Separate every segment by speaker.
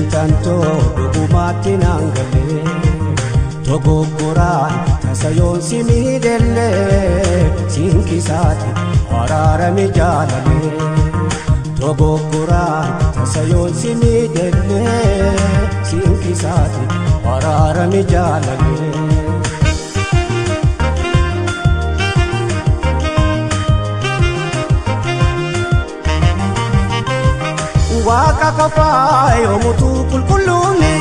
Speaker 1: Badiin tantoo dhugumaatti naan galee dogoggoraan tasa yoon si miidhellee siin kisaati araarame jaalalee dogoggoraan tasa yoon si miidhellee siin kisaati araarame jaalalee. Waaqa qofaa yoomutu qulqulluuni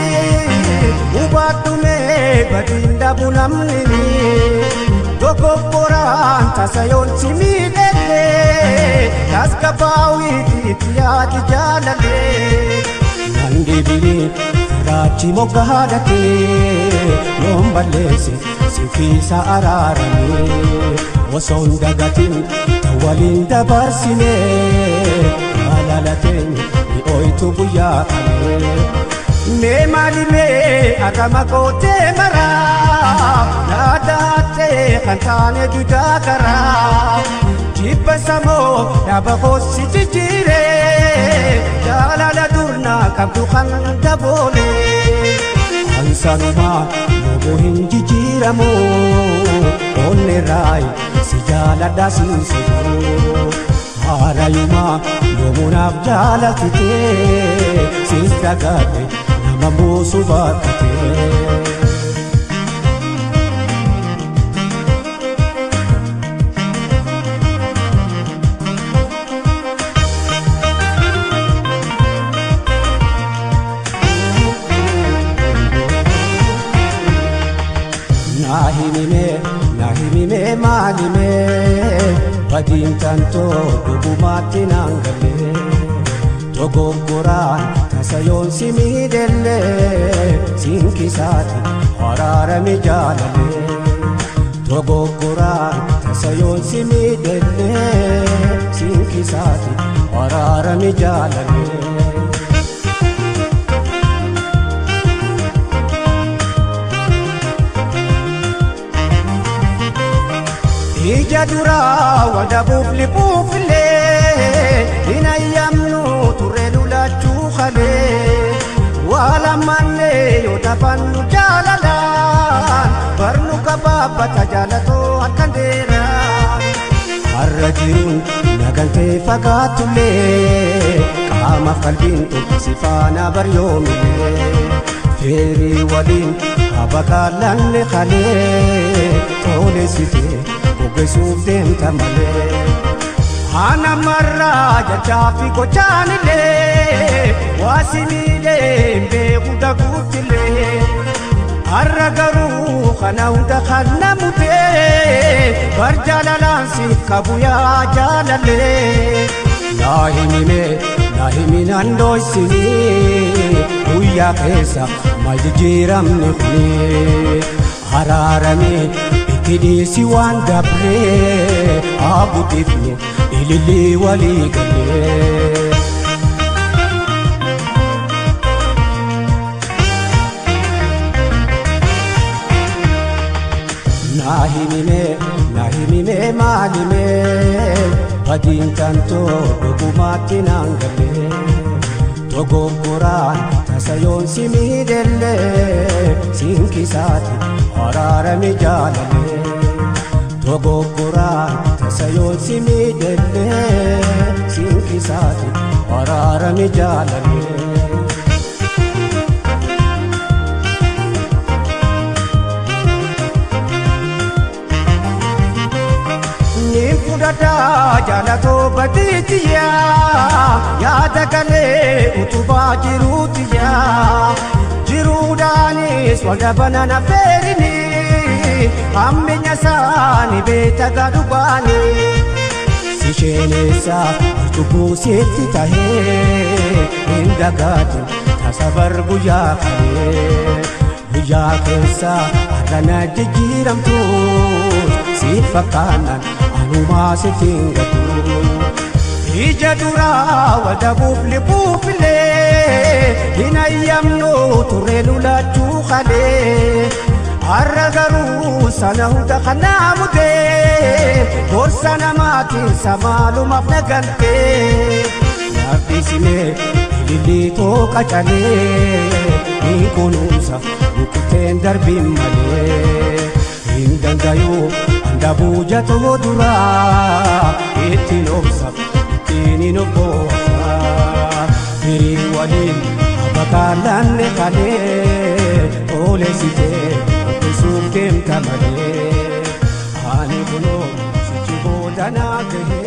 Speaker 1: hubaddumee badiin dhabu namni dogoggoraan tasa yoon si miidhellee tasgabbaawiitti yaadi jaalalee. Nan deebi'ee firaachi moggaadhatee yoon balleesse si fiisa araaramee osoo hin dagatin tan waliin dabarsinee jaalala teenya. Oitu guyyaa kanee mee maali mee arrama gootee maraa yaadattee kan taane duudaa karaa jibba samoo dhaaba koossi jijjiiree jaalala durnaa qabdu kan daboolee ansanumaa yoomuu hin jijjiiramu onnee raayi si jaaladhaa siin sobuu. Haarayumaa yoomuunaaf jaalatitee siis dagaate nama buusu bakkatee. Naa himimee maalimee. Badiin tantoo dhugumaatti naan galee dogoggoraan tasa yoon si miidhellee siin kisaati araarame jaalalee dogoggoraan tasa yoon si miidhellee siin kisaati araarame jaalalee. Ija duraa wadabuuf liquufillee hin ayyamnu turre lulachuu kalee waa lammaannee yoo taphannu jaalalaan barnu kabaabbata jaalatoo harkaan dheeraa. Har'a jiruun nagaltee fagaatullee qaamaaf qalbiin si faana baryoomillee feerii waliin habaqaalanne kalee toolessitee. Kogeessuuf deemta malee. Ana marraa jechaa fi gochaanillee waa si miidhee beeku daguutillee. Har'a garuu kana hunda kan namutee bar jaalalaan si qabu yaa jaalallee. Naa himimee naa himinaan dho'isinii guyyaa keessa maal jijjiiramni kuni araaramee. Hidhiisi waan dabree haguutifnu ilillii walii galee. Naa himimee maalimee badiin tantoo dhugumaatti naan galee dogoggoraan tasa yoon si miidhellee siin kisaati araarame jaalalee dogoggoraan tasa yoon si miidhellee siin kisaati araarame jaalalee. Fudhadhaa jaalatoo badiitiyaa yaada galee utubaa jiruutiyaa jiruudhaanis wal dhabanan affeerini hamminya isaanii beektaa dhugaanii. Si sheenessa cubbuu sitti tahee hin dagaatin tasa bar guyyaa kalee guyyaa keessa har'a na jijjiiramtu si fakkaannaan. Anumaa sitti hin gatu. Ija duraa wadabuuf liquufillee hin ayyamnu turre lulachuu kalee har'a garuu sana hunda kanaa mudee gorsa namaatiin samaalumaaf na galtee. Naaf dhiisimee Ililliitoo qacalee ni kunuunsa rukutteen darbiin malee. Hin dandayuu handabuu jatoo duraa ittiin obsa ittiin hin obboosa. Firii waliin abakaalanne kalee toleessitee obbisuuf deemta malee. Ani kunoo sichi booda naa gahee.